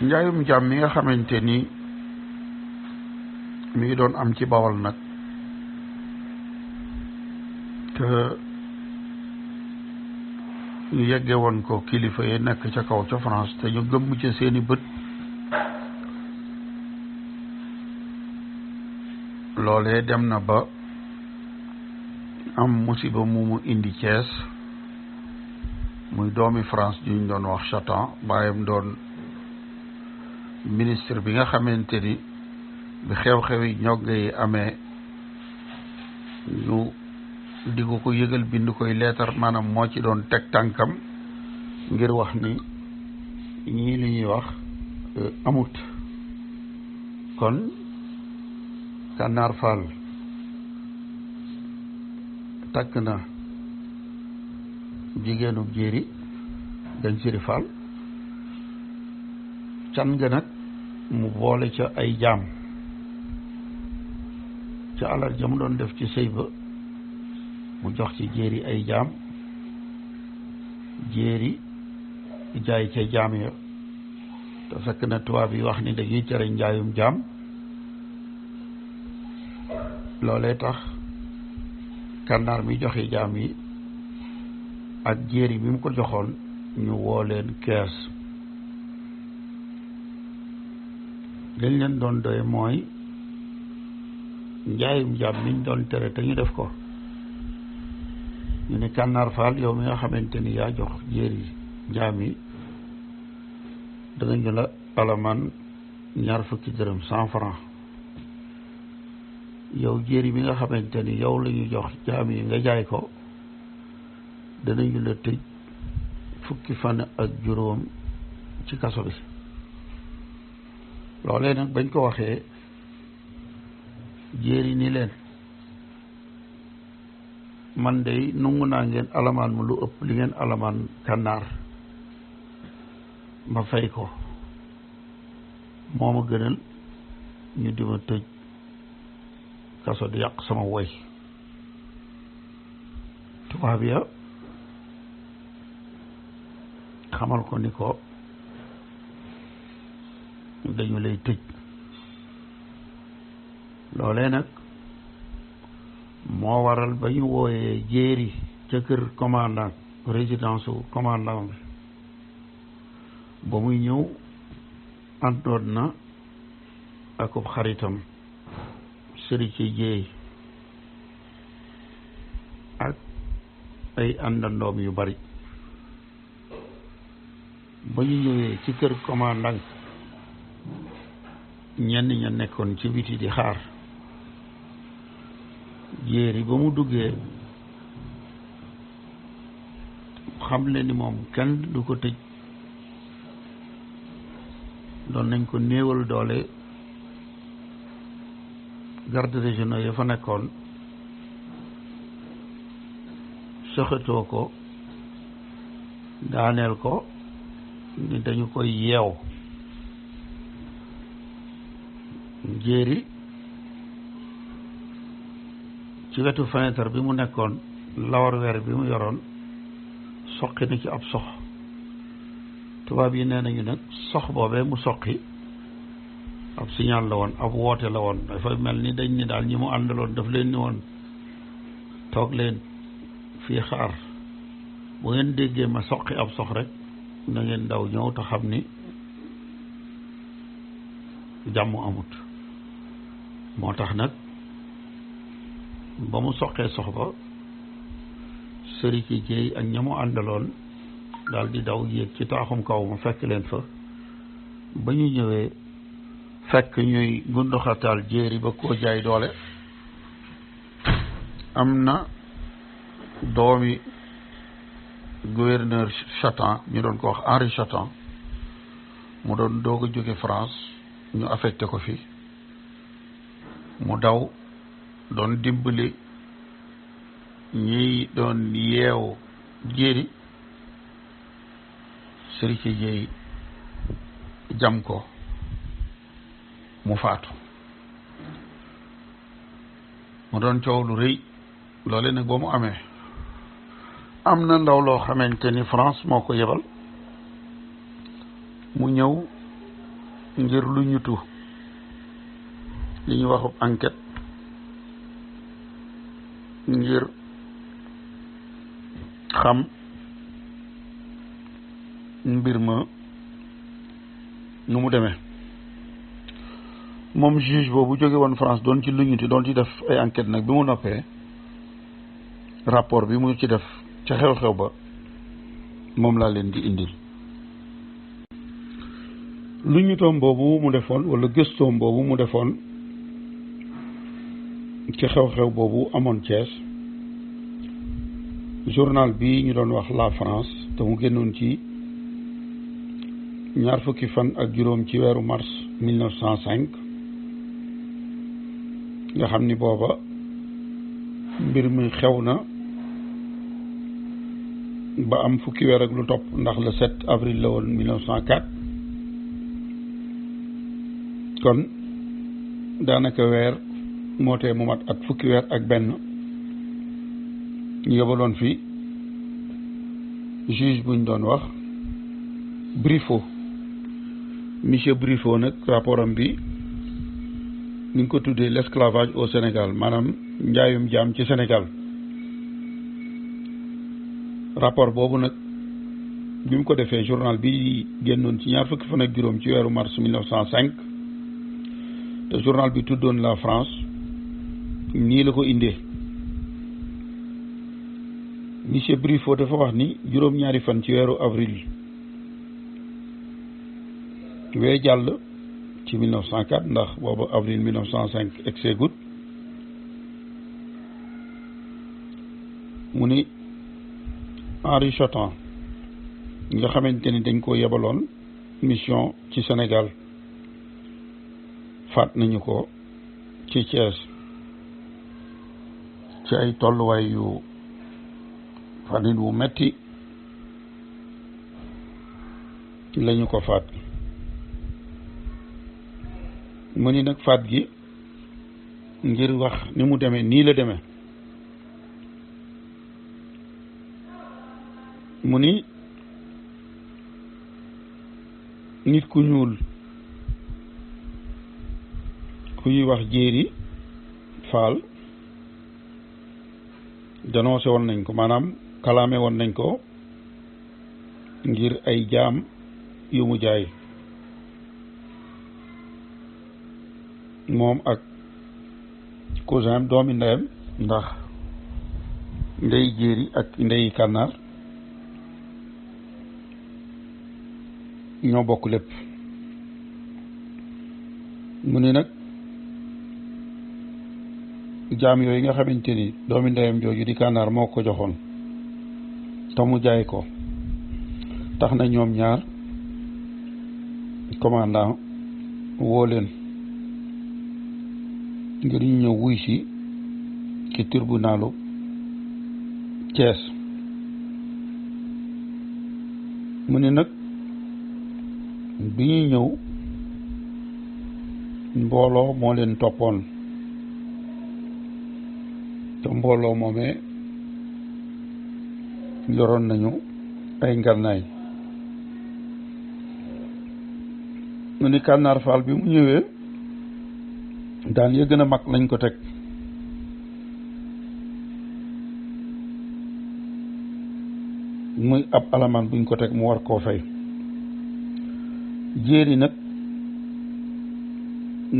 njaayum jaam mi nga xamante ni mi ngi doon am ci Bawol nag te ñu yegge woon ko kilifa yi nekk ca kaw ca France te ñu gëmm ca seeni bët loolee dem na ba am musiba mu indi Thiès muy doomi France juñ doon wax Chatan baayam doon ministre bi nga xamante ni bi xew-xewi ñogge yi amee ñu di ko yëgal bind koy leetar maanaam moo ci doon teg tànkam ngir wax ni ñii li ñuy wax amut kon Kànnaar Fall takk na jigéenub jéeri dañ siri Fall can nga nag mu boole ca ay jaam ca alal ja mu doon def ci sëy ba mu jox ci jéeri ay jaam jéeri jaay ca jaam ya te fekk na tubaab yi wax ni dañuy tere njaayum jaam loolee tax Kànnaar mi joxe jaam yi ak jéeri bi mu ko joxoon ñu woo leen kees liñ leen doon doye mooy njaayum jaam miñ doon tere te ñu def ko ñu ne Kànnaar Fall yow mi nga xamante ni yaa jox jéeri jaam yi danañu la alamaan 20 dërëm 100 francs yow jéeri bi nga xamante ni yow la ñu jox jaam yi nga jaay ko danañu la tëj 10 fan ak juróom ci kaso bi loolee nag bañ ko waxee jéeri ni leen man de nungu naa ngeen alamaan mu lu ëpp li ngeen alamaan Kànnaar ma fay ko moo ma gënal ñu di ma tëj kaso di yàq sama woy tubaab ya xamal ko ni ko dañu lay tëj loolee nag moo waral ba ñu wooyee jéeri ca kër commandant résidence su commandant bi ba muy ñëw àndoon na akub xaritam sëri ci jéey ak ay àndandoom yu bari ba ñu ñëwee ci kër commandant ñenn ña nekkoon ci biti di xaar jéeri ba mu duggee xam le ni moom kenn du ko tëj doon nañ ko néewal doole garde régionaux ya fa nekkoon soxatoo ko daaneel ko ni dañu koy yeew jéeri ci wetu fenêtre bi mu nekkoon lawar weer bi mu yoroon soqi na ci ab sox tubaab yi nee nañu nag sox boobee mu soqi ab signal la woon ab woote la woon dafa mel ni dañ ni daal ñi mu àndaloon daf leen ni woon toog leen fii xaar bu ngeen déggee ma soqi ab sox rek na ngeen daw ñëw te xam ni jàmm amut moo tax nag ba mu soqee sox ba sëri ci jéey ak ñamu àndaloon daal di daw yéeg ci taaxum kaw ma fekk leen fa ba ñu ñëwee fekk ñuy gunduxataal jéeri ba koo jaay doole am na doomi gouverneur Chatan ñu doon ko wax Henri Chatan mu doon doog a jóge France ñu affecté ko fi mu daw doon dimbali ñiy doon yeewu jéeri sëri ci jéey jam ko mu faatu mu doon coow lu rëy loole nag ba mu amee am na ndaw loo xamante ni France moo ko yebal mu ñëw ngir lu ñutu li ñu waxub enquête ngir xam mbir ma nu mu demee moom juge boobu jóge woon France doon ci lu ñuti doon ci def ay enquête nag bi mu noppee rapport bi mu ci def ca xew-xew ba moom laa leen di indil lu ñutoom boobu mu defoon wala gëstoom boobu mu defoon ci xew-xew boobu amoon Thiès journal bi ñu doon wax La France te mu génnoon ci ñaar fukki fan ak juróom ci weeru mars 1905 nga xam ni booba mbir mi xew na ba am fukki weer ak lu topp ndax le 7 avril la woon 1904 kon daanaka weer moo tee mu mat at fukki weer ak benn ñu yóbbaloon fi juge buñ doon wax Briffaut monsieur Briffaut nag rapport am bi ni nga ko tuddee l'esclavage au Sénégal maanaam njaayum jaam ci Sénégal rapport boobu nag bi mu ko defee journal bi génnoon ci ñaar fukki fan ak juróom ci weeru mars 1905 te journal bi tuddoon La France nii la ko indee monsieur Briffaut dafa wax ni juróom-ñaari fan ci weeru avril wee jàll ci 1904 ndax boobu avril 1905 egseegut mu ni Henri Chotan nga xamante ni dañ ko yebaloon mission ci Sénégal faat nañu ko ci Thiès ci ay tolluwaay yu fanin wu metti lañu ko faat mu ni nag faat gi ngir wax ni mu demee nii la demee mu ni nit ku ñuul ku ñuy wax Jéeri Faal dénoncé woon nañ ko maanaam kalaame woon nañ ko ngir ay jaam yu mu jaay moom ak cousin doomi ndeyam ndax ndey Jéeri ak ndey Kànnaar ñoo bokk lépp mu ni nag jaam yooyu nga xamante ni doomi ndeyam jooju di Kànnaar moo ko joxoon te mu jaay ko tax na ñoom ñaar commandant woo leen ngir ñu ñëw wuy si ci tribunalu Thiès mu ni nag bi ñuy ñëw mbooloo moo leen toppoon te mbooloo moomee yoroon nañu ay ngannaay mu ni Kànnaar Faal bi mu ñëwee daan ya gën a mag lañ ko teg muy ab alamaan buñ ko teg mu war koo fay Jéeri nag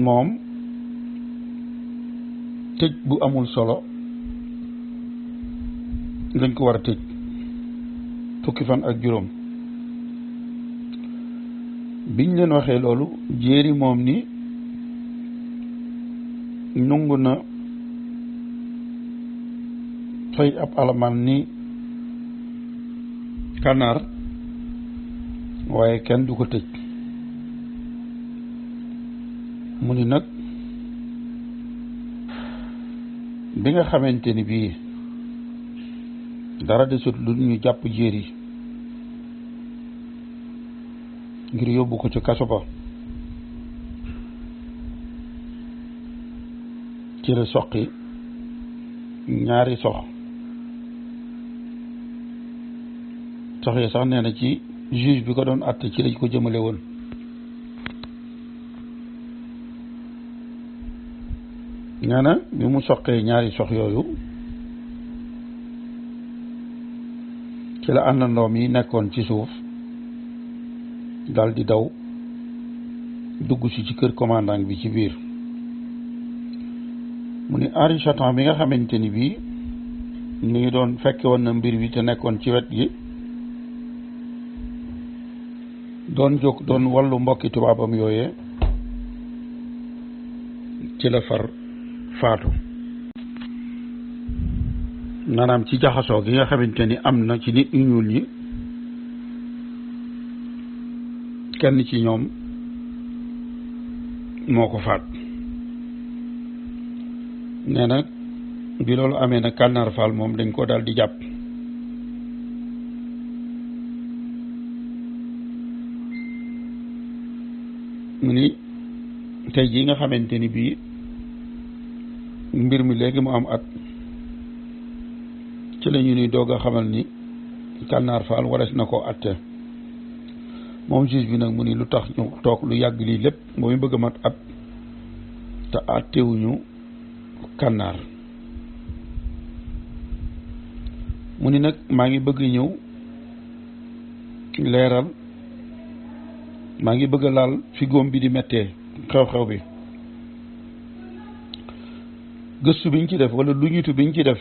moom tëj bu amul solo lañ ko war a tëj fukki fan ak juróom biñ leen waxee loolu Jéeri moom ni nungu na fay ab alamaan ni Kànnaar waaye kenn du ko tëj mu ni nag bi nga xamante ni bii dara desut lu ñu jàpp Jéeri ngir yóbbu ko ci kaso ba ci la soqi ñaari sox yi sax nee na ci juge bi ko doon àtte ci lañ ko jëmale woon nee na bi mu soqee ñaari sox yooyu ci la àndandoom yi nekkoon ci suuf dal di daw dugg si ci kër commandant bi ci biir mu ni Henri Chatan bi nga xamante ni bii ñu ngi doon fekke woon na mbir bi te nekkoon ci wet gi doon jóg doon wallu mbokki tubaabam yooyee ci la far faatu maanaam ci jaxasoo gi nga xamante ni am na ci nit ñu ñuul ñi kenn ci ñoom moo ko faat nee na bi loolu amee na Kànnaar Faal moom dañ ko daal di jàpp mu ni tey jii nga xamante ni bii mbir mi léegi mu am at ci la ñu ni doog a xamal ni Kànnaar Faal warees na ko atte moom juge bi nag mu ni lu tax ñu toog lu yàgg lii lépp mooy bëgg a mat at te attewuñu Kànnaar mu ni nag maa ngi bëgg ñëw leeral maa ngi bëgg a laal fi góom bi di mettee xew-xew bi gëstu biñ ci def wala lu ñutu biñ ci def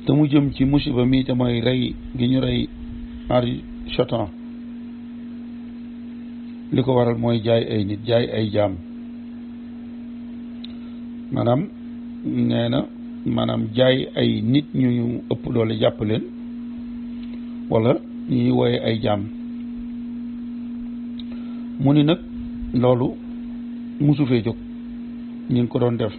te mu jëm ci musiba mii te mooy rey gi ñu rey Henri Chatan li ko waral mooy jaay ay nit jaay ay jaam maanaam nee na maanaam jaay ay nit ñu ñu ëpp doole jàpp leen wala ñuy wooye ay jaam mu ni nag loolu musu fee jóg ñu ngi ko doon def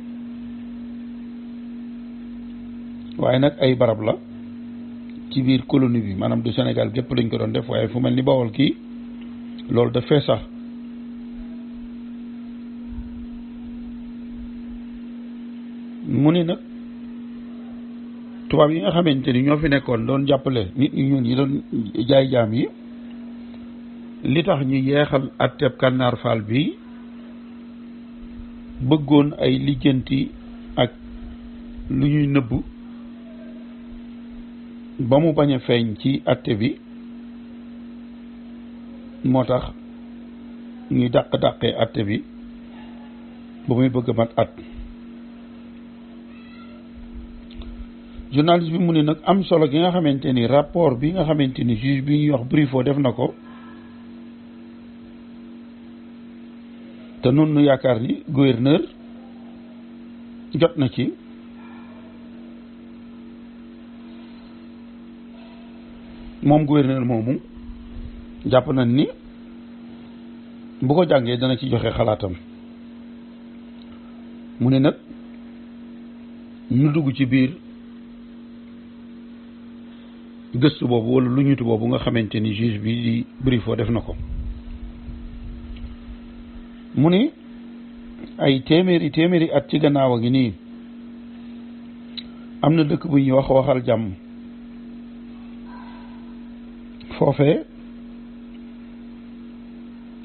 waaye nag ay barab la ci biir colonie bi maanaam du Sénégal gépp lañ ko doon def waaye fu mel ni Bawol kii loolu daf fee sax mu ni nag tubaab yi nga xamante ni ñoo fi nekkoon doon jàppale nit ñu ñuul yi doon jaay jaam yi li tax ñu yeexal atteb Kànnaar Faal bi bëggoon ay lijjanti ak lu ñuy nëbb ba mu bañ a feeñ ci atte bi moo tax ñuy dàqee atte bi ba muy bëgg a mat at journaliste bi mu ne nag am solo gi nga xamante ni rapport bi nga xamante ni juge bi ñuy wax Briffaut def na ko te noonu nu yaakaar ni gouverneur jot na ci moom gouverneur moomu jàpp nañ ni bu ko jàngee dana ci joxe xalaatam mu ne nag ñu dugg ci biir gëstu boobu wala lu ñutu boobu nga xamante ni juge bi di Briffaut def na ko mu ni ay téeméeri at ci gannaaw a ngi nii am na dëkk bu ñuy wax Waxal Jàmm foofee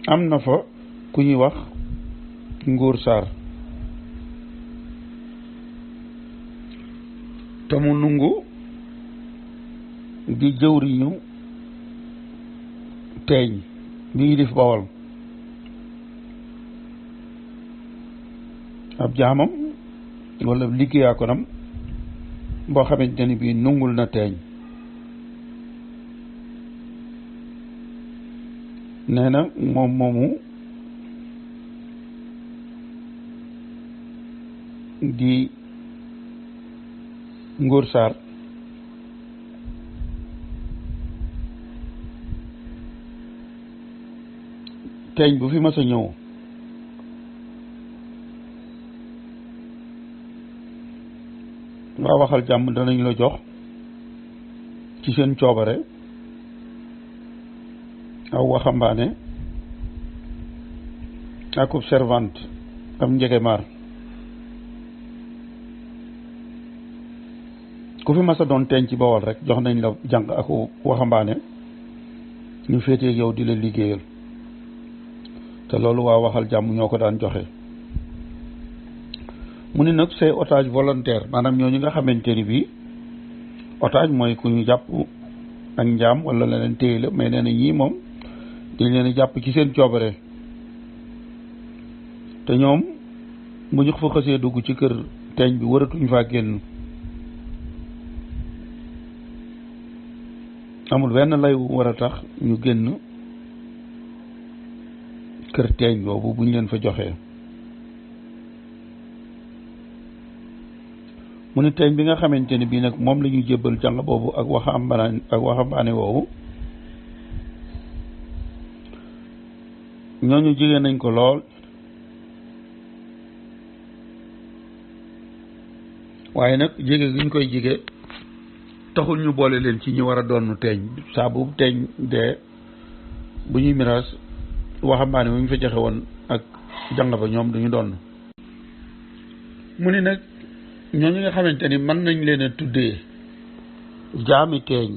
am na fa ku ñuy wax Ngóor Sarr te mu nungu di jëwriñu teeñ bi yilif Bawol ab jaamam wala liggéeyaa ko nam boo xamante ni bii nungul na teeñ nee na moom moomu di Ngóor Sarr teeñ bu fi mas a ñëw waa Waxal Jàmm danañ la jox ci seen coobare aw waxambaane akub servante am njegemaar ku fi mas a doon teeñ ci Bawol rek jox nañ la jàng ak waxambaane ñu féeteeg yow di la liggéeyal te loolu waa Waxal Jàmm ñoo ko daan joxe mu ni nag c'est otage volontaire maanaam ñooñu nga xamante ni bii otage mooy ku ñu jàpp ak njaam wala leneen téye la mais nee na ñii moom dañ leen jàpp ci seen coobare te ñoom bu ñu fa xasee dugg ci kër teeñ bi waratuñ faa génn amul benn lay wu war a tax ñu génn kër teeñ boobu buñ leen fa joxee mu ni teeñ bi nga xamante ni bii nag moom la ñu jébbal jàng boobu ak waxambaane woowu ñooñu jigéen nañ ko lool waaye nag jige gi ñu koy jige taxul ñu boole leen ci ñi war a doon teeñ saa bu teeñ dee bu ñuy miraas waxambaane wu ñu fa joxe woon ak jàng ba ñoom duñu doon mu ni nag ñooñu nga xamante ni mën nañ leen a tuddee jaami teeñ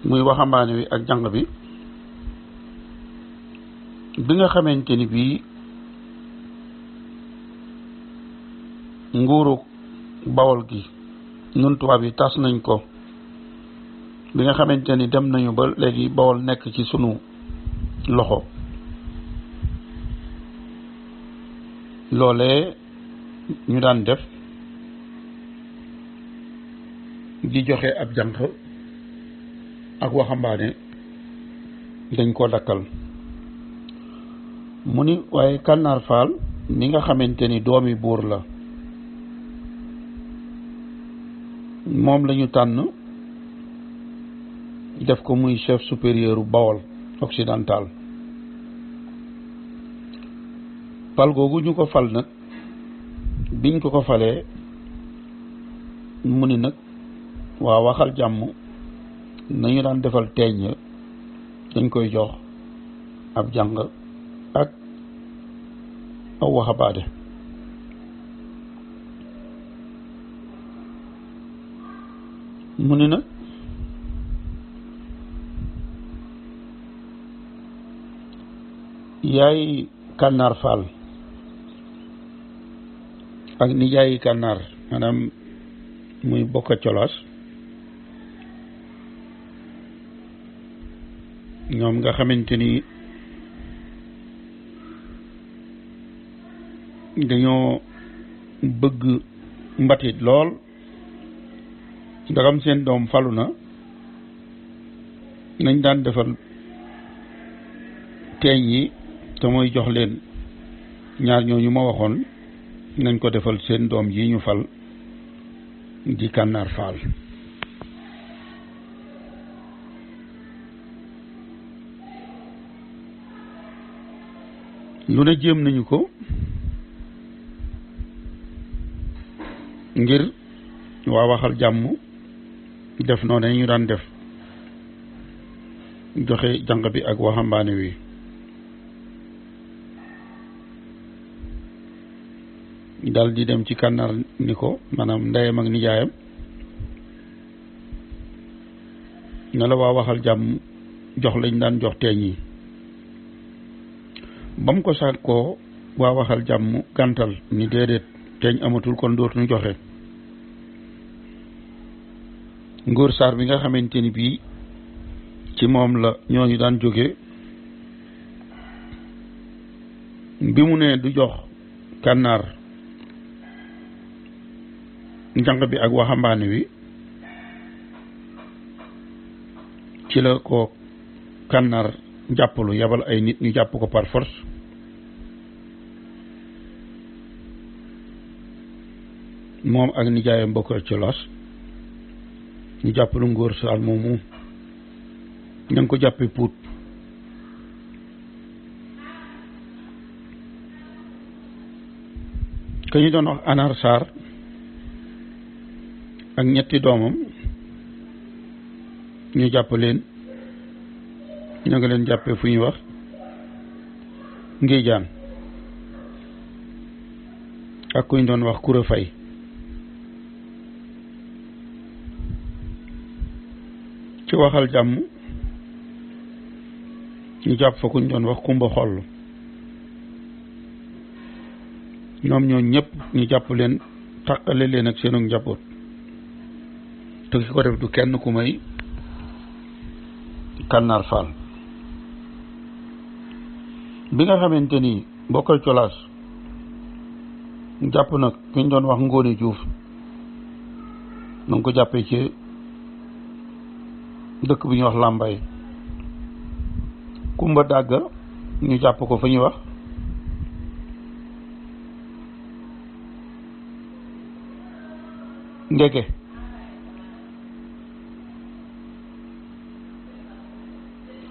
muy waxambaane wi ak jàng bi nga xamante ni bii nguuru Bawol gi ñun tubaab yi tas nañ ko bi nga xamante ni dem nañu ba léegi Bawol nekk ci sunu loxo loolee ñu daan def di joxe ab jànq ak waxambaane dañ koo dakkal mu ni waaye Kànnaar Faal mi nga xamante ni doomi buur la moom lañu tànn def ko muy chef supérieur u Bawol occidental fal googu ñu ko fal nag biñ ko falee mu ni nag waa waxal jàmm nañu daan defal teeñ dañ koy jox ab jàng ak aw waxabaade mu ni nag yaay Kànnaar Faal ak nijaayi Kànnaar maanaam muy bokk colaas ñoom nga xamante ni dañoo bëgg mbatit lool ndagam seen doom falu na nañ daan defal teeñ yi te mooy jox leen ñaar ñooñu ma waxoon nañ ko defal seen doom yi ñu fal di Kànnaar Faal lu ne jéem nañu ko ngir waa waxal jàmm def noonu ñu daan def joxe jàng bi ak waxambaane wi dal di dem ci Kànnaar ni ko maanaam ndeyam ak nijaayam ne la waa waxal jàmm jox lañ daan jox teeñ yi ba mu ko sàkkoo waa waxal jàmm gàntal ni déedéet teeñ amatul kon dootuñu joxe Ngóor Saar bi nga xamante ni bii ci moom la ñooñu daan jóge bi mu ne du jox Kànnaar njàng bi ak waxambaane wi ci la ko Kànnaar jàppalu yabal ay nit ñu jàpp ko par force moom ak nijaayam bokk ci los ñu jàppalu Ngóor Saar moomu ña ngi ko jàppe Pout ka ñu doon wax Anar Saar ak ñetti doomam ñu jàpp leen ña nga leen jàppe fu ñuy wax Ngéejaan ak ku ñu doon wax Kura Fay ci waxal jàmm ñu jàpp fa ku ñu doon wax Kumba Xoll ñoom ñoo ñëpp ñu jàpp leen tàqale leen ak seenu njaboot te ki ko def du kenn ku may Kànnaar Fall bi nga xamante ni bokkal colaas jàpp nag ki ñu doon wax Ngóone Juuf na nga ko jàppee ci dëkk bi ñuy wax Làmbaay Kumba Dàgga ñu jàpp ko fa ñuy wax Ndege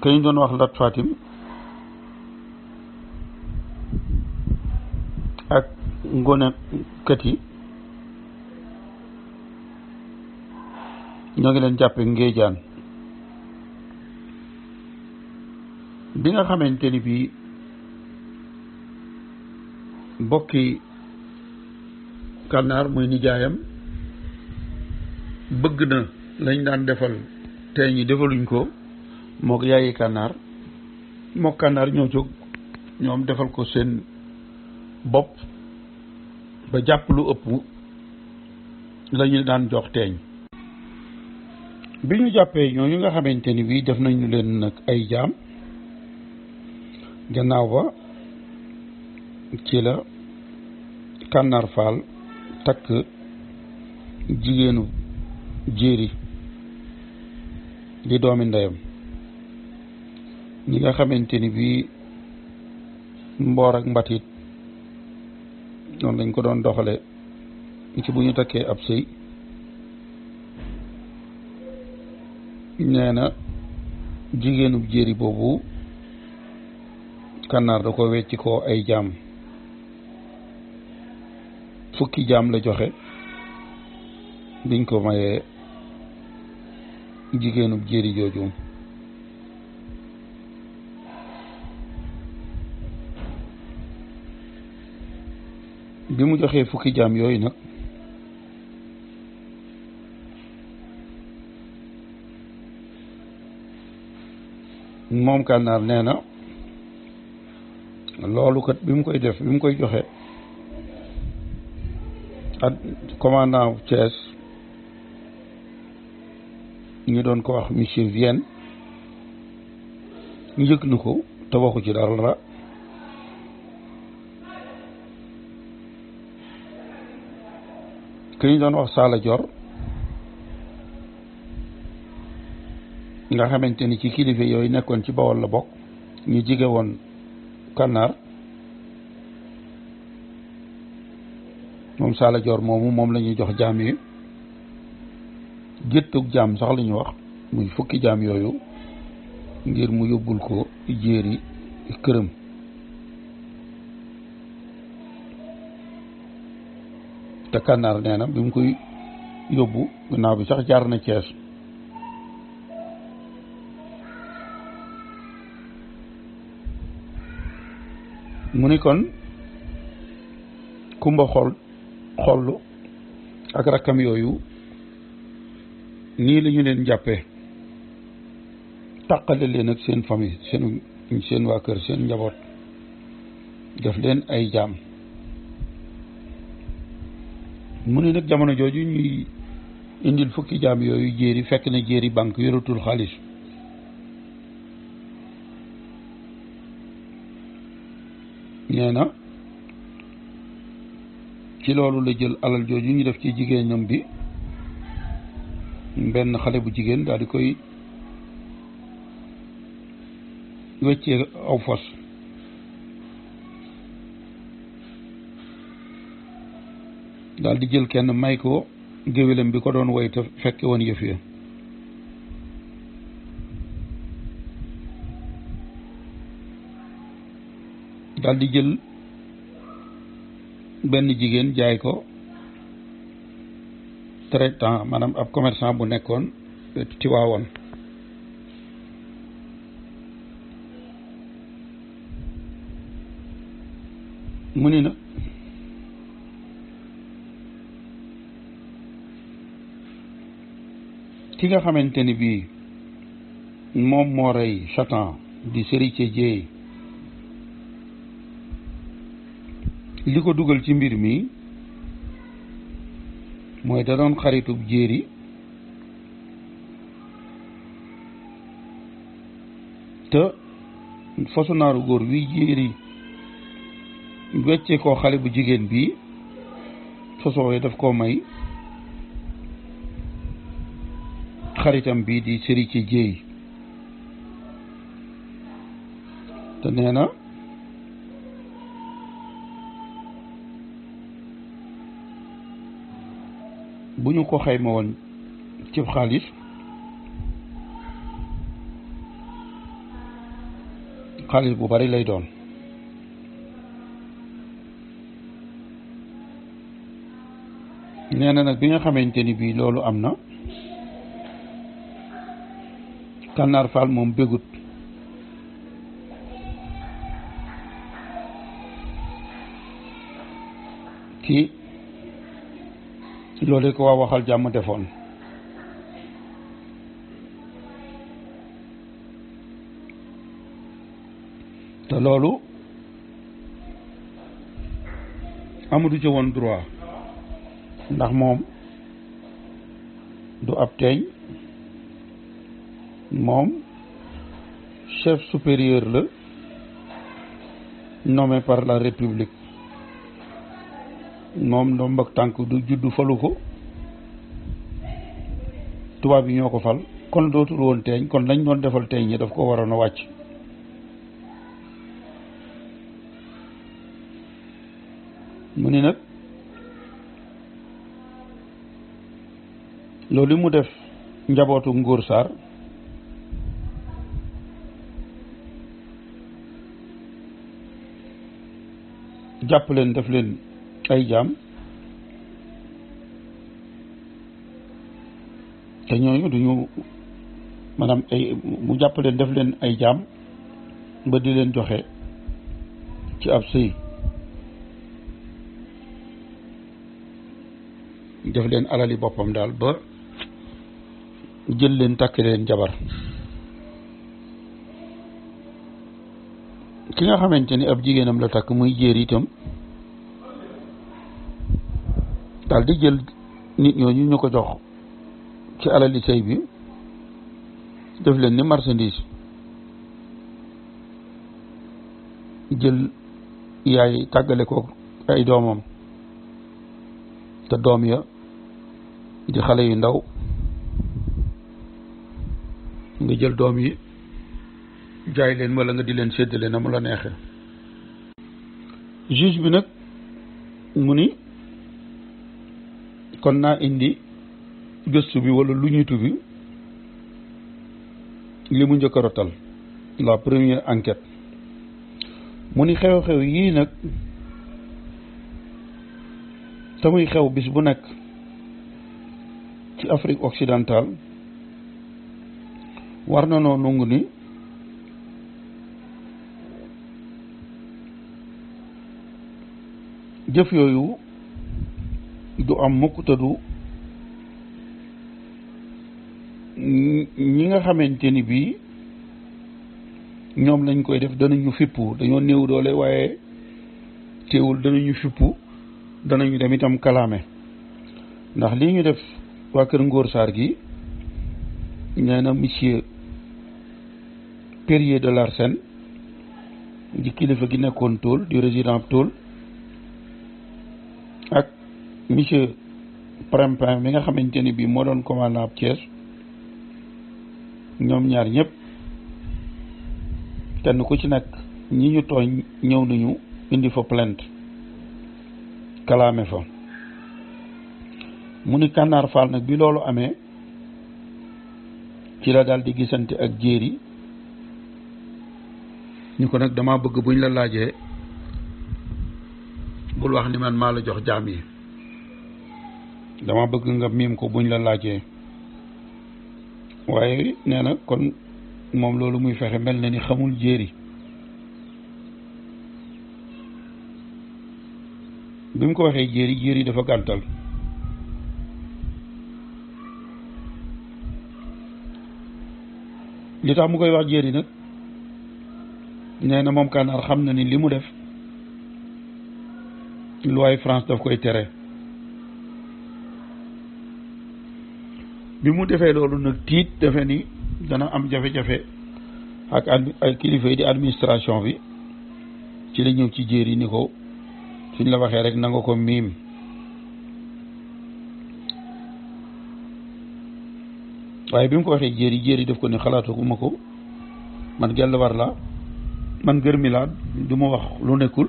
ka ñu doon wax Lat Fatim ak Ngóone Kati ñoo ngi leen jàppe Ngéejaan bi nga xamante ni bii bokki Kànnaar muy nijaayam bëgg na lañ daan defal tey ñi defaluñ ko mook yaayi Kànnaar mook Kànnaar ñoo jóg ñoom defal ko seen bopp ba jàpp lu ëpp lañu daan jox teeñ bi ñu jàppee ñooñu nga xamante ni bii def nañu leen nag ay jaam gannaaw ba ci la Kànnaar Fall takk jigéenu jéeri di doomi ndeyam ñi nga xamante ni bii mboor ak mbatit noonu lañ ko doon doxale ci bu ñu takkee ab sëy nee na jigéenub jéeri boobu Kànnaar da ko wecc ko ay jaam fukki jaam la joxe biñ ko mayee jigéenub jéeri jooju bi mu joxee fukki jaam yooyu nag moom Kànnaar nee na loolu kat bi mu koy def bi mu koy joxe ak commandant Thiès ñu doon ko wax monsieur Vienne yëg na ko te waxu ci dara ki ñu doon wax Sala Dior nga xamante ni ci kilifa yooyu nekkoon ci Bawol la bokk ñu jige woon Kànnaar moom Sala Dior moomu moom la ñuy jox jaam yi géttug jaam sax la ñu wax muy fukki jaam yooyu ngir mu yóbbul ko jéeri këram te Kànnaar nee na bi mu koy yóbbu gannaaw bi sax jaar na Cees mu ni kon Kumba xollu ak rakkam yooyu nii la ñu leen jàppee tàqale leen ak seen famille seen waa kër seen njaboot def leen ay jaam mu ni nag jamono jooju ñuy indil fukki jaam yooyu jéeri fekk na jéeri banque yoratul xaalis nee na ci loolu la jël alal jooju ñu def ci jigéenam bi benn xale bu jigéen daal di koy weccee aw fos daal di jël kenn may ko géwélam bi ko doon woy te fekke woon yëf ya daal di jël benn jigéen jaay ko traitant maanaam ab commerçant bu nekkoon Tiwaawoon mu ni na ki nga xamante ni bii moom moo rey Satan di Serigne Dieye li ko dugal ci mbir mi mooy da doon xaritub jéeri te fasu naaru góor wi jéeri wecce koo xale bu jigéen bi sosoowe daf koo may xaritam bii di sëri ci jéey te nee na bu ñu ko xayma woon ci xaalis xaalis bu bari lay doon nee na nag bi nga xamante ni bii loolu am na Kànnaar Faal moom bégut ci loolu ko waa waxal jàmm defoon te loolu amatu ci woon droit ndax moom du ab teeñ moom chef supérieur la nommé par la république moom ndomb ak tànk du juddu falu ko tubaab yi ñoo ko fal kon dootul woon teeñ kon lañ doon defal teeñ ñi daf ko waroon a wàcc mu ni nag loolu mu def njabootu Ngóor Sarr jàpp leen def leen ay jaam te ñooñu duñu maanaam ay mu jàpp leen def leen ay jaam ba di leen joxe ci ab sëy def leen alali boppam daal ba jël leen takk leen jabar ki nga xamante ni ab jigéenam la takk muy jéer itam daal di jël nit ñooñu ñu ko jox ci alali sëy bi def leen ni marchandise jël yaay tàggale ko ay doomam te doom ya di xale yu ndaw nga jël doom yi jaay leen wala nga di leen séddale na mu la neexee juge bi nag mu ni kon naa indi gëstu bi wala lu ñutu bi li mu njëkk a rotal la première enquête mu ni xew-xew yii nag te muy xew bis bu nekk ci Afrique occidentale war na noo nungu ni jëf yooyu du am mukk te du ñi nga xamante ni bii ñoom lañ koy def danañu fippu dañoo néew doole waaye teewul danañu fippu danañu dem itam kalaame ndax lii ñu def waa kër Ngóor Sarr gi nee na monsieur Périer de Larsen di kilifa gi nekkoon Toul di résident Toul ak monsieur Prempin mi nga xamante ni bii moo doon commandant ab Thiès ñoom ñaar ñëpp kenn ku ci nekk ñi ñu tooñ ñëw nañu indi fa plainte kalaame fa mu ni Kànnaar Faal nag bi loolu amee ci la daal di gisante ak jéeri ñu ko nag dama bëgg buñ la laajee bul wax ni man maa la jox jaam yi dama bëgg nga miim ko buñ la laajee waaye nee na kon moom loolu muy fexe mel na ni xamul jéeri bi mu ko waxee jéeri dafa gàntal li tax mu koy wax jéeri nag nee na moom Kànnaar xam na ni li mu def loi France daf koy tere bi mu defee loolu nag tiit defe ni dana am jafe-jafe ak ay kilifa yi di administration bi ci la ñëw ci jéeri ni ko suñ la waxee rek nanga ko miim waaye bi mu ko waxee jéeri def ko ne xalaataguma ko man gell war la man gërmi laa du ma wax lu nekkul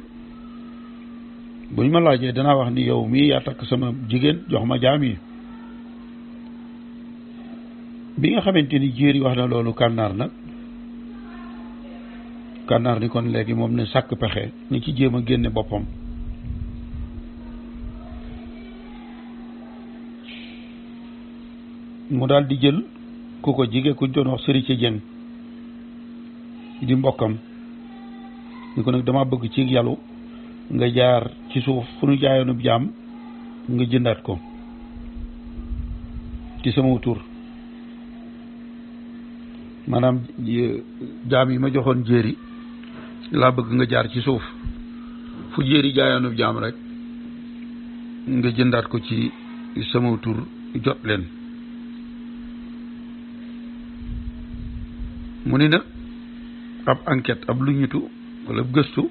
bu ñu ma laajee danaa wax ni yow mii yaa takk sama jigéen jox ma jaam yi bi nga xamante ni jéeri wax na loolu kànnaar nag kànnaar ni kon léegi moom ne sàkk pexe ni ci jéem a génne boppam mu daal di jël ku ko jige kuñ doon wax sëri ci jëng di mbokkam ni ko nag dama bëgg ci yàllu nga jaar ci suuf fu nu jaayoonub jaam nga jëndaat ko ci sama tur maanaam jaam yi ma joxoon jéeri laa bëgg nga jaar ci suuf fu jéeri jaayoonub jaam rek nga jëndaat ko ci sama tur jot leen mu ni nag ab enquête ab lu ñutu wala gëstu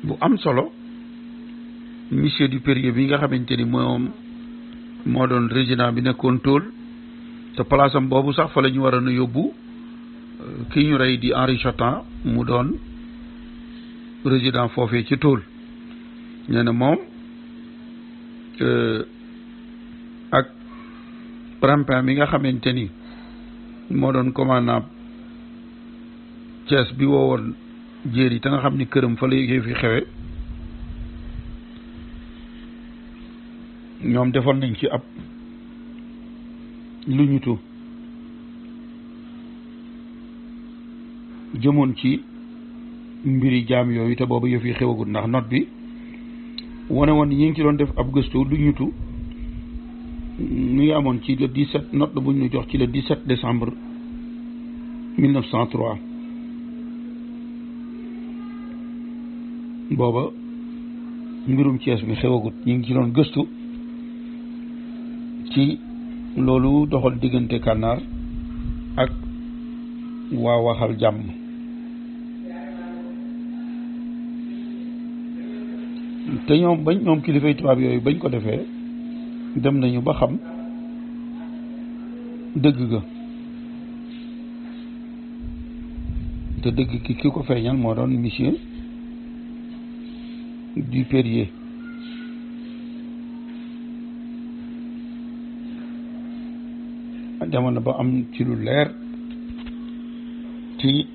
bu am solo monsieur Dupérier bi nga xamante ni moom moo doon résident bi nekkoon Toul te place am boobu sax fa la ñu waroon a yóbbu kii ñu rey di Henri Chotin mu doon résident foofee ci Toul nee na moom ak Prampin mi nga xamante ni moo doon commandant Thiès bi woowoon jéeri te nga xam ni këram fa la yëgee fi xewe ñoom defoon nañ ci ab lu ñutu jëmoon ci mbiri jaam yooyu te boobu yëf yi xewagul ndax note bi wane woon ñi ngi ci doon def ab gëstu lu ñutu mi ngi amoon ci le 17 note la bu ñu jox ci le 17 décembre 1903 booba mbirum Thiès mi xewagut ñu ngi ci doon gëstu ci loolu doxal diggante Kànnaar ak waa waxal jàmm te ñoom kilifay tubaab yooyu bañ ko defee dem nañu ba xam dëgg ga te dëgg ki ko feeñal moo doon monsieur Dupérier demoon na ba am ci lu leer ci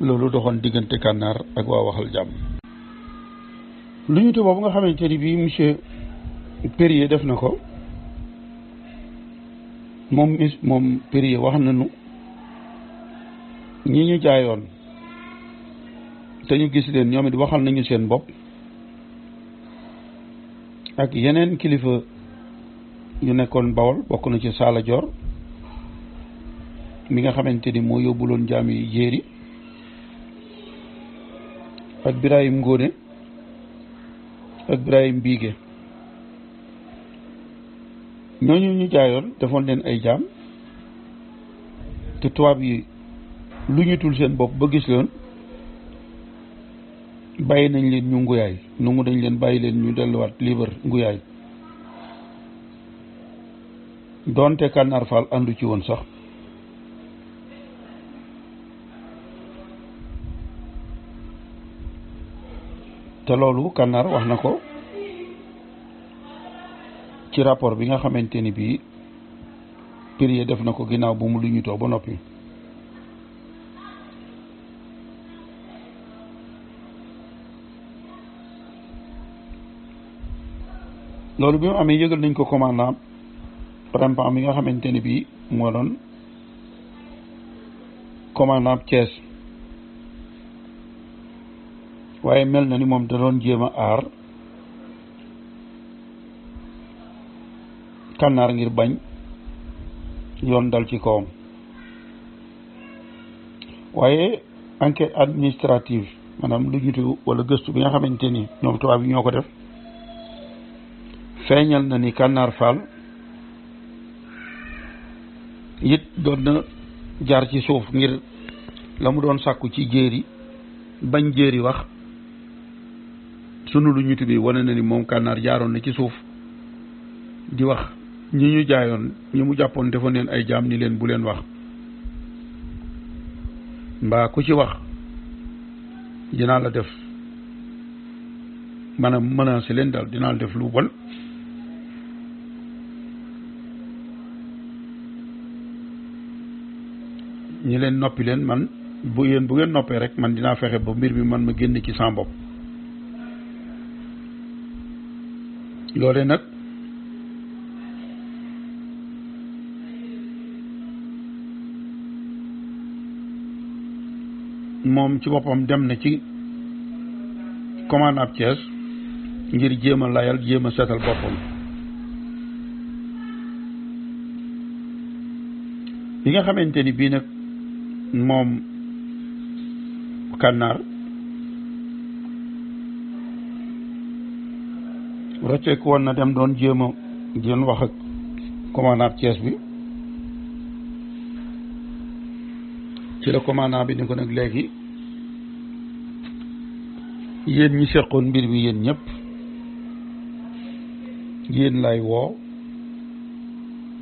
loolu doxoon diggante Kànnaar ak waa waxal jàmm lu ñu te boobu nga xamante ni bii monsieur Périer def na ko moom Périer wax nañu ñi ñu jaayoon te ñu gis leen ñoom it waxal nañu seen bopp ak yeneen kilifa yu nekkoon Bawol bokk na ci Sala Dior mi nga xamante ni moo yóbbuloon jaam yi jéeri ak Birahim Ngóone ak Birahim Biige ñooñu ñu jaayoon defoon leen ay jaam te tubaab yi lu ñu tul seen bopp ba gis leen bàyyi nañ leen ñu nguyaay nungu dañ leen bàyyi leen ñu delluwaat libre nguyaay doonte Kànnaar Faal àndu ci woon sax te loolu Kànnaar wax na ko ci rapport bi nga xamante ni bii Périer def na ko ginnaaw bu mu lu ñu too ba noppi loolu bi mu amee yëgal nañ ko commandant Prampin mi nga xamante ni bii moo doon commandant Thiès waaye mel na ni moom da doon jéem a aar Kànnaar ngir bañ yoon dal ci kawam waaye enquête administrative maanaam lu ñutu wala gëstu bi nga xamante ni ñoom tubaab yi ñoo ko def feeñal na ni Kànnaar Faal it doon na jaar ci suuf ngir la mu doon sàkku ci jéeri bañ jéeri wax sunu lu ñutu bi wane na ni moom Kànnaar jaaroon na ci suuf di wax ñi ñu jaayoon ñi mu jàppoon defoon leen ay jaam ni leen bu leen wax mbaa ku ci wax dinaa la def maanaam menacé leen daal dinaa la def lu bon ñi leen noppi leen man bu ngeen noppee rek man dinaa fexe ba mbir mi man ma génn ci sama bopp loole nag moom ci boppam dem na ci commandant ab Thiès ngir jéem a layal jéem a seetal boppam bi nga xamante ni bii nag moom Kànnaar rocceeku woon na dem doon jéem a wax ak commandant ab Thiès bi ci la commandant bi ni ko nag léegi yéen ñi seqoon mbir mi yéen ñëpp yéen lay woo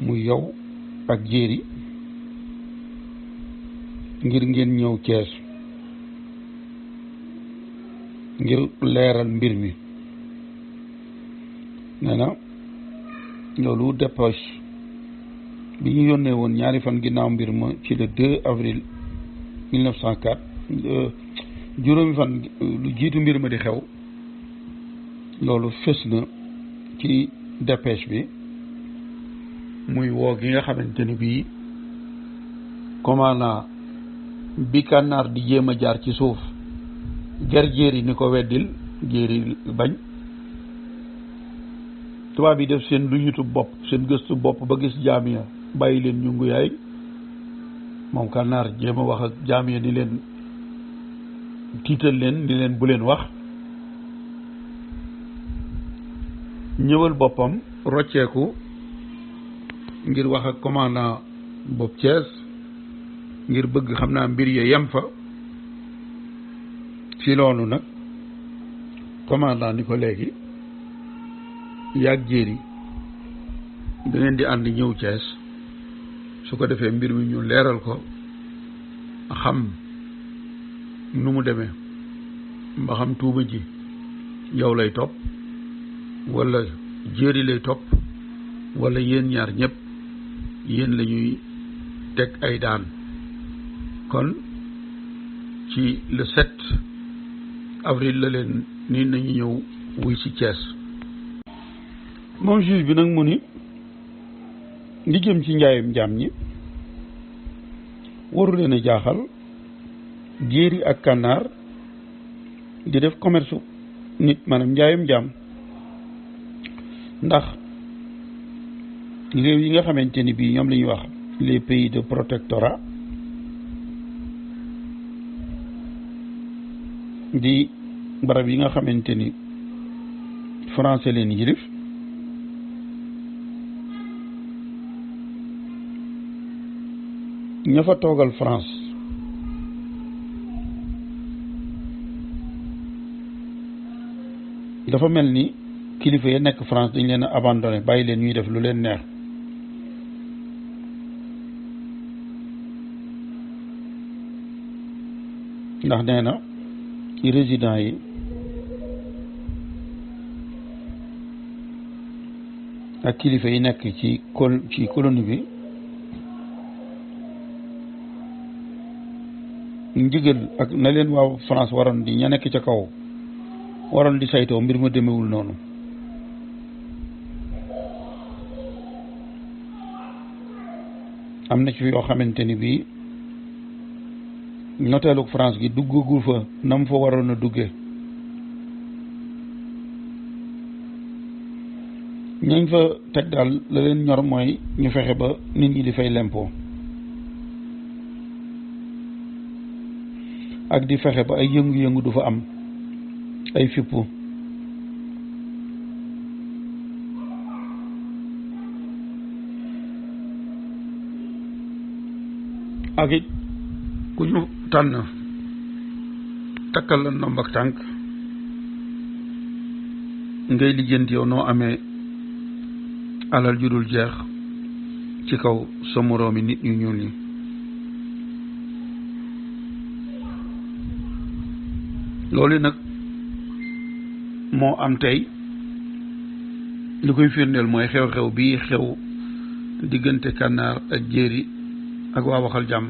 muy yow ak jéeri ngir ngeen ñëw Thiès ngir leeral mbir mi nee na loolu dépêche bi ñu yónnee woon ñaari fan ginnaaw mbir ma ci le 2 avril 1904 juróomi fan lu jiitu mbir ma di xew loolu fës na ci dépêche bi muy woo gi nga xamante ni bii commandant bi Kànnaar di jéem a jaar ci suuf ger jéeri ni ko weddil jéeri bañ tubaab yi def seen lu ñutu bopp seen gëstu bopp ba gis jaamiya bàyyi leen ñu nguyaay moom Kànnaar jéem a wax ak jaamiya ni leen tiital leen ni leen bu leen wax ñëwal boppam rocceeku ngir wax ak commandant bopp Thiès ngir bëgg xam naa mbir ya yem fa ci loolu nag commandant ni ko léegi yàgg jéeri da ngeen di ànd ñëw Thiès su ko defee mbir mi ñu leeral ko xam nu mu demee ba xam tuuma ji yow lay topp wala jéeri lay topp wala yéen ñaar ñëpp yéen la ñuy teg ay daan kon ci le 7 avril la leen ni nañu ñëw wuy ci Thiès moom juge bi nag mu ni li jëm ci njaayum jaam ñi waru leen a jaaxal jéeri ak Kànnaar di def commerce nit maanaam njaayum jaam ndax réew yi nga xamante ni bii ñoom la ñuy wax les pays de protectorat di barab yi nga xamante ni français leen yilif ña fa toogal France dafa mel ni kilifa ya nekk France dañ leen a abandonné bàyyi leen ñuy def lu leen neex ndax nee na ci résident yi ak kilifa yi nekk ci colonie bi ndigal ak na leen waaw France waroon di ña nekk ca kaw waroon di saytoo mbir ma demewul noonu am na ci yoo xamante ni bii noteeluk France gi duggagul fa nam fa waroon a duggee ñañ fa teg daal la leen ñor mooy ñu fexe ba nit ñi di fay l'impôt ak di fexe ba ay yëngu-yëngu du fa am ay fippu ak it ku ñu tànn takkal la ndomb ak tànk ngay lijjanti yow noo amee alal ju dul jeex ci kaw sa moroomi nit ñu ñuul ñi loolu nag moo am tey li koy firndeel mooy xew-xew bii xew diggante Kànnaar ak Jéeri ak waa Waxal Jàmm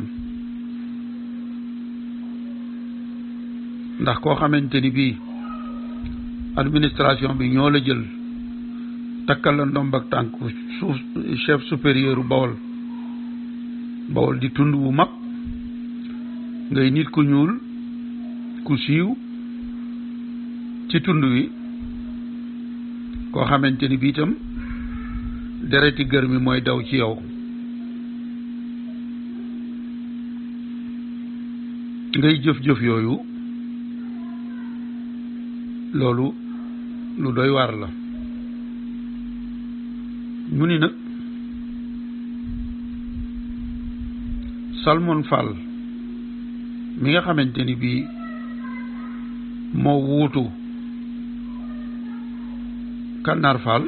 ndax koo xamante ni bii administration bi ñoo la jël takkal la ndomb ak tànk suuf chef supérieur Bawol di tund wu mag ngay nit ku ñuul ku siiw ci tund wi koo xamante ni bii itam dereti gër mi mooy daw ci yow ngay jëf-jëf yooyu loolu lu doy waar la mu ni nag Salmon Fall mi nga xamante ni bii moo wuutu Kànnaar Fall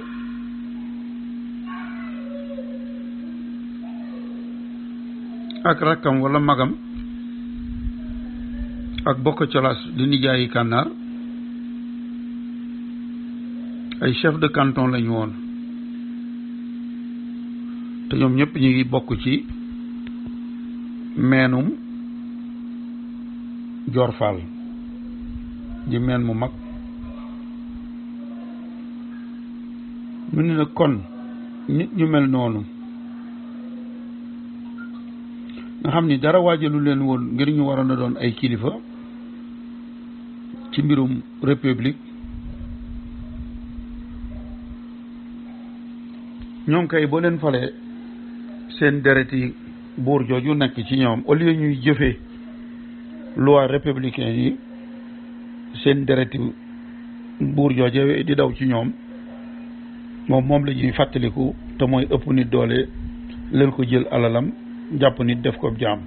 ak rakkam walla magam ak bokk colaas di nijaayi Kànnaar ay chef de canton lañu woon te ñoom ñëpp ñu ngi bokk ci meenum Joor Fall di meen mu mag mu ne nag kon nit ñu mel noonu nga xam ni dara waajalu leen woon ngir ñu waroon a doon ay kilifa ci mbirum république ñoom kay boo leen falee seen dereti buur jooju nekk ci ñoom au lieu ñuy jëfee loi républicaine yi seen dereti buur jooje di daw ci ñoom moom la ñuy fàttaliku te mooy ëpp nit doole leen ko jël alalam jàpp nit def ko jaam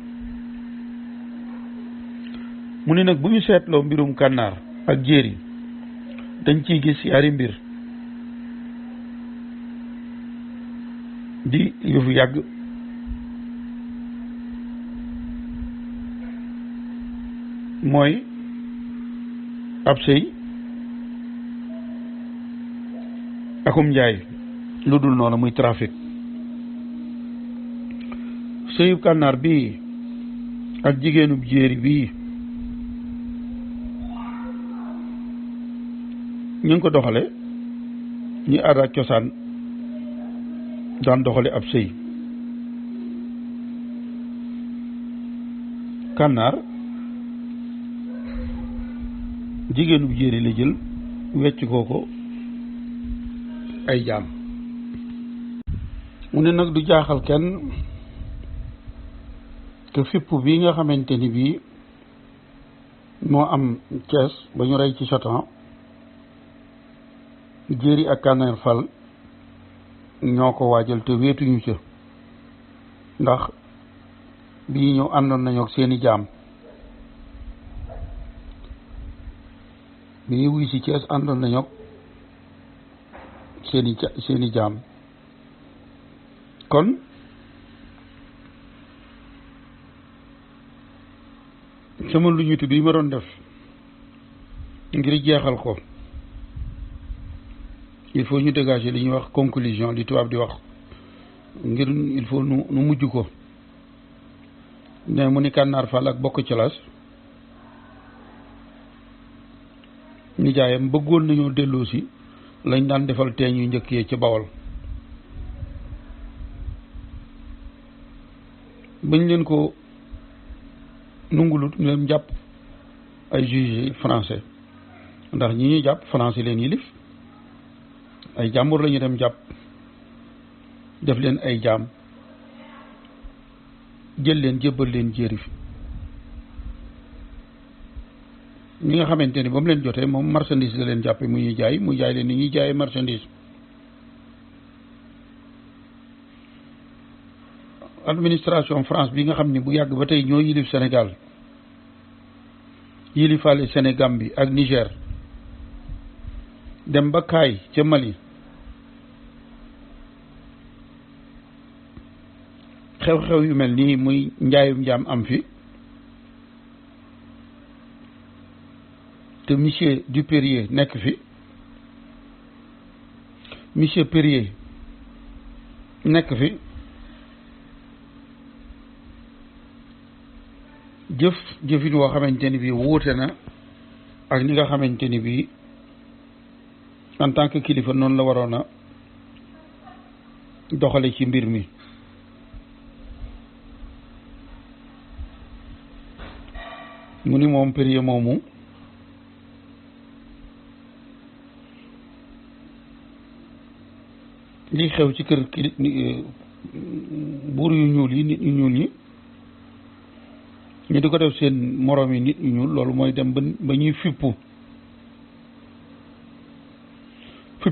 mu ne nag bu ñu seetloo mbirum Kànnaar ak Jéeri dañ ciy gis yaari mbir di yu fi yàgg mooy ab sëy akum njaay lu dul noonu muy trafic sëyub Kànnaar bii ak jigéenub Jéeri bii ñu ngi ko doxale ñi aada ak cosaan daan doxale ab sëy Kànnaar jigéenub Jéeri la jël wecc ko ay jaam mu ne nag du jaaxal kenn te fipp bii nga xamante ni bii moo am Cees ba ñu rey ci Satan Jéeri ak Kànnaar Fall ñoo ko waajal te wéetuñu ca ndax bii ñëw àndoon nañu ak seeni jaam bi ñuy wuy si Cees àndoon nañu ak seeni jaam kon sama lu ñutu bi ma doon def ngir jeexal ko il faut ñu dégager li ñuy wax conclusion li tubaab di wax ngir il faut nu mujj ko ne mu ni Kànnaar Fall ak bokk colaas nijaayam bëggoon nañoo delloo si lañ daan defal teeñ yu njëkk yee ci Bawol bañ leen ko nungulut ñu leen jàpp ay juge français ndax ñi ñuy jàpp français leen yilif ay jàmbur lañu dem jàpp def leen ay jaam jël leen jébbal leen Jéeri fi ñi nga xamante ni ba mu leen jotee moom marchandise la leen jàppe mu jaay leen ni ñuy jaayee marchandise. administration France bi nga xam ni bu yàgg ba tey ñoo yilif Sénégal yilifaale Sénégambie ak Niger dem ba Kaay ca Mali xew-xew yu mel nii muy njaayum njaam am fi te monsieur Dupérier nekk fi monsieur Perrier nekk fi jëfin woo xamante ni bii wuute na ak ni nga xamante ni bii en tant que kilifa noonu la waroon a doxale ci mbir mi. mu ni moom Perrier moomu li xew ci kër buur yu ñuul yi nit ñu ñuul ñi ñu di ko def seen moroom yi nit ñu ñuul loolu mooy dem ba ñuy fippu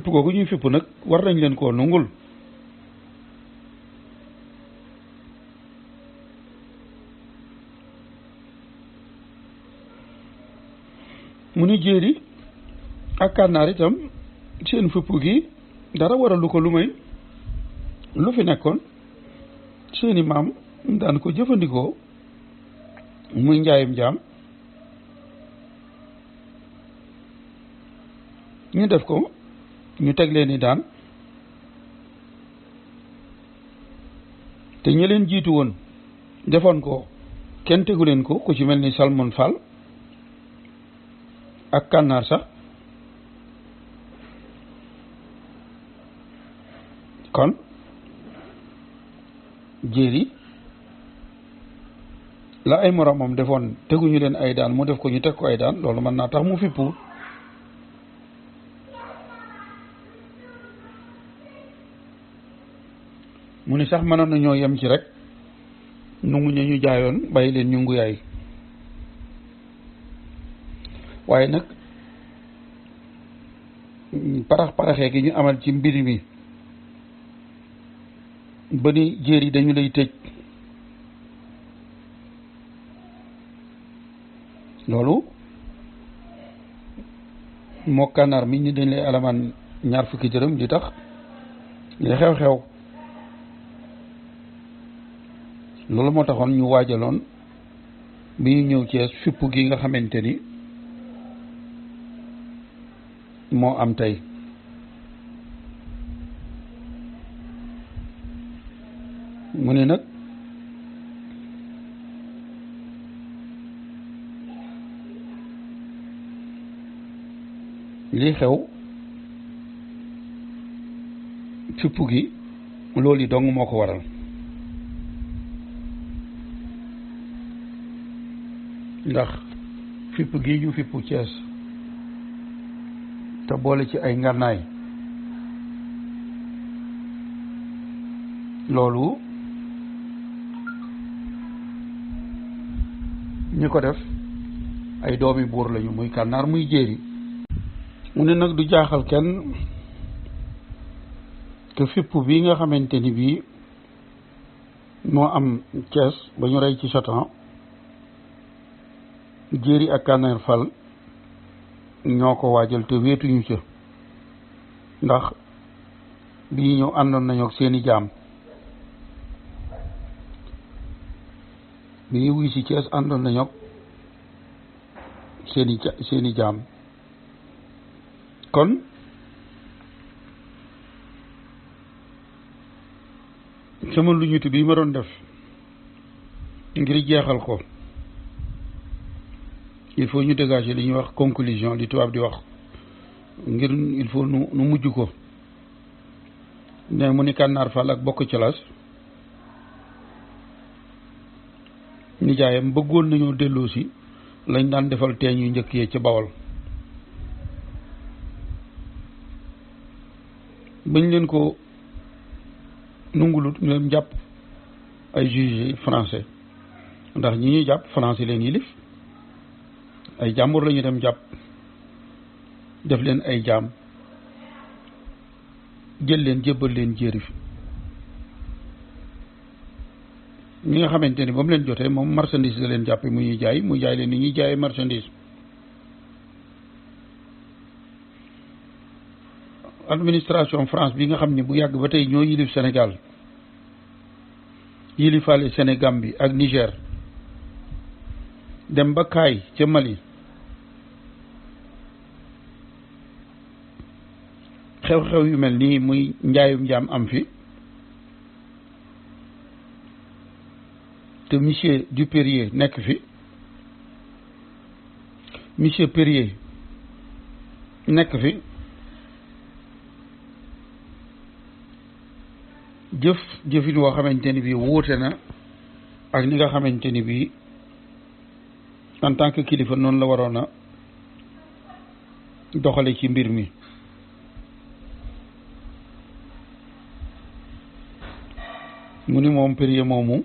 kooku ñuy fippu nag war nañ leen koo nungul. mu ni jéeri ak kànnaar itam seen fippu gi dara waralu ko lu may lu fi nekkoon seeni maam daan ko jëfandikoo muy njaayum jaam ñu def ko ñu teg leen ni daan te ñi leen jiitu woon defoon ko kenn tegu leen ko ku ci mel ni Salmon Fall ak kànnaar sax kon jéeri la ay moromam defoon teguñu leen ay daan mu def ko ñu teg ko ay daan loolu mën naa tax mu fippu. mu ni sax mënoon nañoo yem ci rek nungu ñu jaayoon bàyyi leen ñu ngu yaay waaye nag paraxee gi ñu amal ci mbir mi ba ni jéer yi dañu lay tëj loolu moo kànnaar mi ñi dañ lay alamaan 20 dërëm di tax li xew-xew loolu moo taxoon ñu waajaloon bi ñu ñëw Cees fipp gi nga xamante ni moo am tey. mu ne nag lii xew fipp gi loolu yi dong moo ko waral ndax fipp gi ñu fippu Cees te boole ci ay ngànnaay loolu ñi ko def ay doomi buur lañu muy kànnaar muy jéeri. mu ne nag du jaaxal kenn te fipp bii nga xamante ni bii moo am Cees ba ñu rey ci Satan jéeri ak Kànnaar Fall ñoo ko waajal te wéetuñu ca ndax bii ñëw àndoon nañu ak seeni jaam bi ñu wuy si Cees àndoon nañu ak seeni jaam kon sama lu ñuti bii ma doon def ngir jeexal ko il faut ñu dégager li ñuy wax conclusion li tubaab di wax ngir il faut nu mujj ko ne mu ni Kànnaar Fall ak Bokk Calaas nijaayam bëggoon nañoo delloo si lañ daan defal teeñ yu njëkk yee ca Bawol bañ leen ko nungulut ñu leen jàpp ay juge français ndax ñi ñuy jàpp français leen yilif ay jàmbur lañu dem jàpp def leen ay jaam jël leen jébbal leen jéeri fi ñi nga xamante ni ba mu leen jotee moom marchandise la leen jàppe muy jaay leen ni ñuy jaayee marchandise. administration France bi nga xam ni bu yàgg ba tey ñoo yilif Sénégal yilifaale Sénégal bi ak Niger dem ba Kaay ca Mali xew-xew yu mel nii muy njaayum njaam am fi te monsieur Dupérier nekk fi monsieur Perrier nekk fi jëfin woo xamante ni bii wuute na ak ni nga xamante ni bii en tant que kilifa noonu la waroon a doxale ci mbir mi. mu ni moom Perrier moomu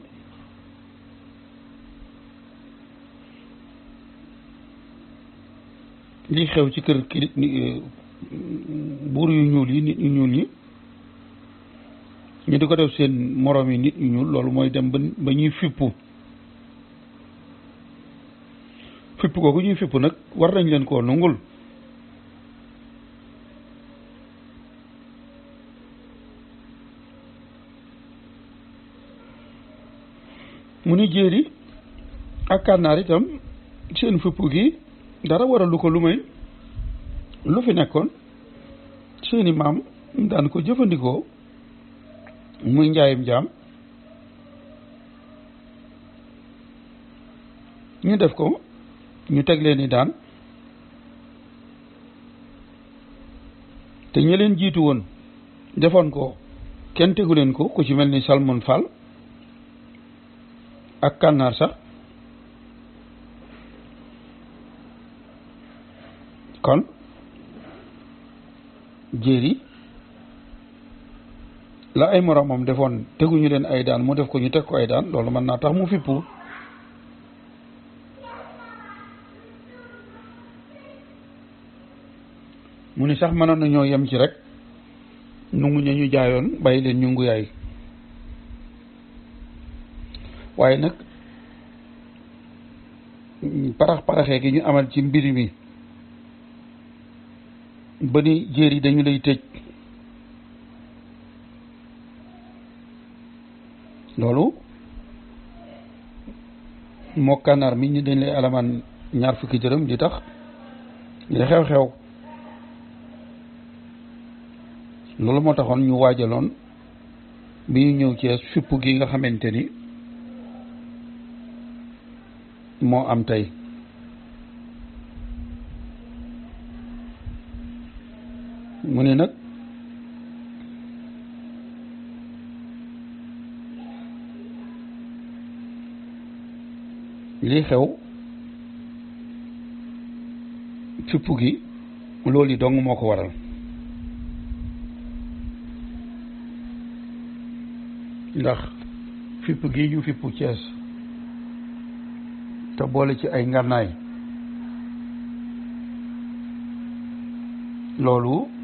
li xew ci kër buur yu ñuul yi nit ñu ñuul ñi ñu di ko def seen moroom yi nit ñu ñuul loolu mooy dem ba ñuy fippu googu ñuy fippu nag war nañ leen koo nungul. mu ni jéeri ak kànnaar itam seen fippu gi dara waralu ko lu may lu fi nekkoon seeni maam daan ko jëfandikoo muy njaayum jaam ñu def ko ñu teg leen ni daan te ñi leen jiitu woon defoon ko kenn tegu leen ko ku ci mel ni Salmon Fall ak kànnaar sax kon jéeri la ay moromam defoon teguñu leen ay daan mu def ko ñu teg ko ay daan loolu mën naa tax mu fippu. mu ni sax mënoon nañoo yem ci rek nungu ña ñu jaayoon bàyyi leen ñu nguyaay waaye nag paraxee gi ñu amal ci mbir mi ba ni jéeri dañu lay tëj loolu moo kànnaar mi ñu dañ lay alamaan 20 dërëm di tax li xew-xew loolu moo taxoon ñu waajaloon bi ñu ñëw Cees fipp gi nga xamante ni moo am tey. mu ne nag lii xew fipp gi loolu yi dong moo ko waral ndax fipp gi ñu fippu Cees te boole ci ay ngànnaay loolu